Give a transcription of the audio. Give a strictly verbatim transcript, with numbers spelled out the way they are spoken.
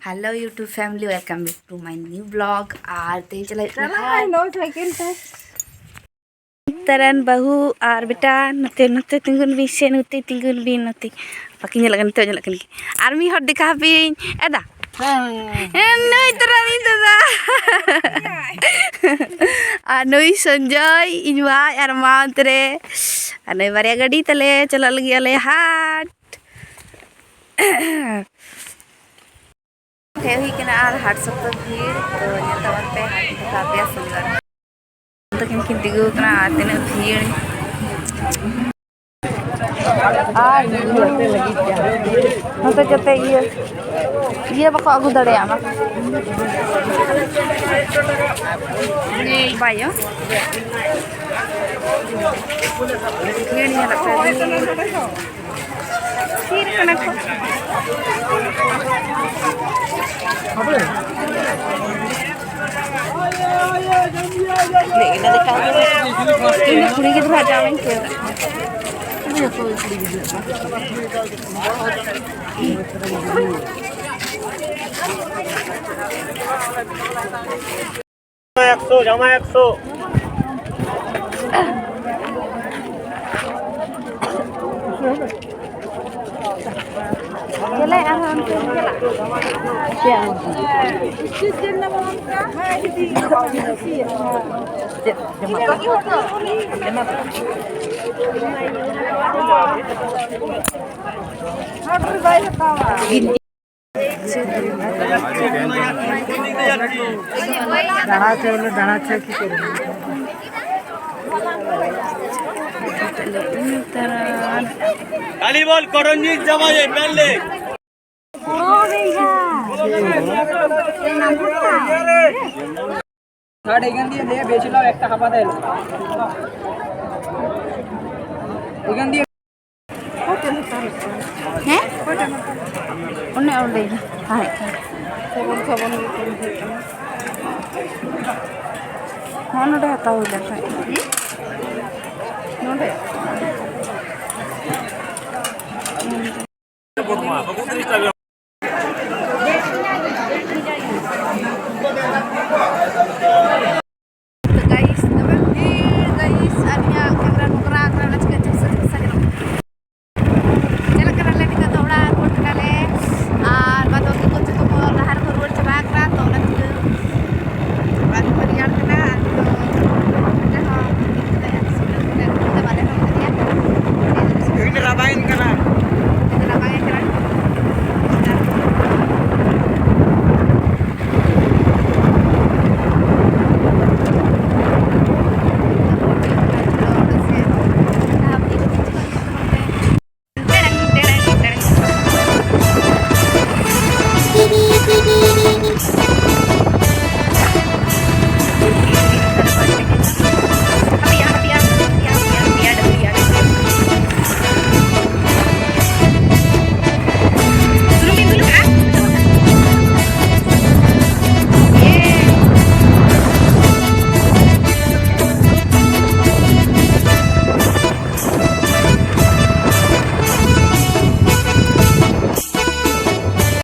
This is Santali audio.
Hello YouTube family, welcome back to my new vlog. ᱟᱨ ᱛᱮᱦᱮᱧ ᱪᱟᱞᱟᱜ ᱦᱩᱭᱩᱜ ᱠᱟᱱᱟ ᱪᱟᱞᱟᱜ ᱦᱟᱴ᱾ ᱱᱚᱣᱟ ᱥᱟᱭᱠᱮᱞ ᱛᱮ᱾ ᱛᱟᱨᱟᱱ ᱵᱟᱹᱦᱩ ᱟᱨ ᱵᱮᱴᱟ, ᱱᱚᱛᱮ, ᱱᱚᱛᱮ ᱛᱤᱸᱜᱩᱱ ᱵᱤᱱ ᱥᱮ, ᱱᱚᱛᱮ ᱛᱤᱸᱜᱩᱱ ᱵᱤᱱ, ᱱᱚᱛᱮ᱾ ᱵᱟᱹᱠᱤᱱ ᱧᱮᱞᱚᱜ ᱠᱟᱱᱟ, ᱱᱤᱛᱚᱜ ᱧᱮᱞᱚᱜ ᱠᱟᱱ ᱜᱮ᱾ ᱟᱨ ᱢᱤᱫ ᱦᱚᱲ ᱫᱮᱠᱷᱟ ᱦᱟᱯᱮᱧ, ᱮᱫᱟ᱾ ᱦᱮᱸ᱾ ᱦᱮᱸ, ᱱᱩᱭ ᱛᱚᱨᱟᱱᱤ ᱫᱟᱫᱟ᱾ ᱟᱨ ᱱᱩᱭ ᱥᱚᱧᱡᱚᱭ, ᱤᱧ ᱵᱷᱟᱭ ᱟᱨ ᱢᱟ ᱚᱱᱛᱮ ᱨᱮ᱾ ᱟᱨ ᱱᱩᱭ ᱵᱟᱨᱭᱟ ᱜᱟᱹᱰᱤ ᱛᱟᱞᱮ, ᱪᱟᱞᱟᱜ ᱞᱟᱹᱜᱤᱫ ᱟᱞᱮ ᱦᱟᱴ᱾ ᱦᱮᱡ ᱦᱩᱭ ᱠᱟᱱᱟ ᱟᱨ ᱦᱟᱴ ᱥᱚᱠᱛᱚ ᱵᱷᱤᱲ, ᱛᱚ ᱧᱮᱞ ᱛᱟᱵᱚᱱ ᱯᱮ ᱦᱟᱴ ᱫᱮᱠᱷᱟᱣ ᱟᱯᱮᱭᱟ ᱥᱩᱱᱫᱚᱨ᱾ ᱛᱟᱹᱠᱤᱱ ᱠᱤᱱ ᱛᱤᱸᱜᱩ ᱟᱠᱟᱱᱟ ᱟᱨ ᱛᱤᱱᱟᱹᱜ ᱵᱷᱤᱲ᱾ ᱟᱨ ᱱᱚᱛᱮ ᱡᱟᱛᱮ ᱤᱭᱟᱹ, ᱤᱭᱟᱹ ᱵᱟᱠᱚ ᱟᱹᱜᱩ ᱫᱟᱲᱮᱭᱟᱜ ᱢᱟ᱾ ᱵᱟᱭᱚ᱾ ᱵᱷᱤᱲ ᱧᱮᱞᱚᱜ ᱠᱟᱱᱟ, ᱵᱷᱤᱲ᱾ ᱛᱷᱤᱨ ᱠᱟᱱᱟ ᱠᱚ᱾ ᱤᱧ ᱫᱚ ᱠᱩᱲᱤ ᱜᱤᱫᱽᱨᱟᱹ ᱡᱟᱢᱟᱧ ᱠᱷᱮᱞ᱾ ᱮᱠᱥᱚ, ᱡᱟᱢᱟ ᱮᱠᱥᱚ᱾ ᱪᱮᱞᱮ ᱟᱨᱦᱚᱸ ᱚᱱᱛᱮ ᱪᱟᱞᱟᱜ? ᱪᱮᱫ ᱡᱟᱢᱟ? ᱰᱟᱦᱟ ᱪᱮ ᱵᱚᱞᱮ ᱰᱟᱦᱟ ᱪᱮ ᱠᱤ ᱠᱚᱨᱮ? ताली बोल, करंजीत जमाई पहले। ষাট এখান দিয়ে দে, বেশি লাও, একটা হাফা দে। এখান দিয়ে ᱦᱮᱸ? ᱚᱱᱮ ᱚᱸᱰᱮ ᱜᱮ ᱛᱟᱦᱮᱸ ᱠᱟᱱᱟ᱾ ᱥᱟᱵᱚᱱ, ᱥᱟᱵᱚᱱ ᱜᱮ ᱠᱚᱢ ᱦᱩᱭᱩᱜ ᱠᱟᱱᱟ᱾ ᱦᱚᱸ, ᱱᱚᱰᱮ ᱦᱟᱛᱟᱣ ᱦᱩᱭ ᱞᱮᱱ ᱛᱟᱦᱮᱸᱫ᱾ ᱱᱚᱰᱮ?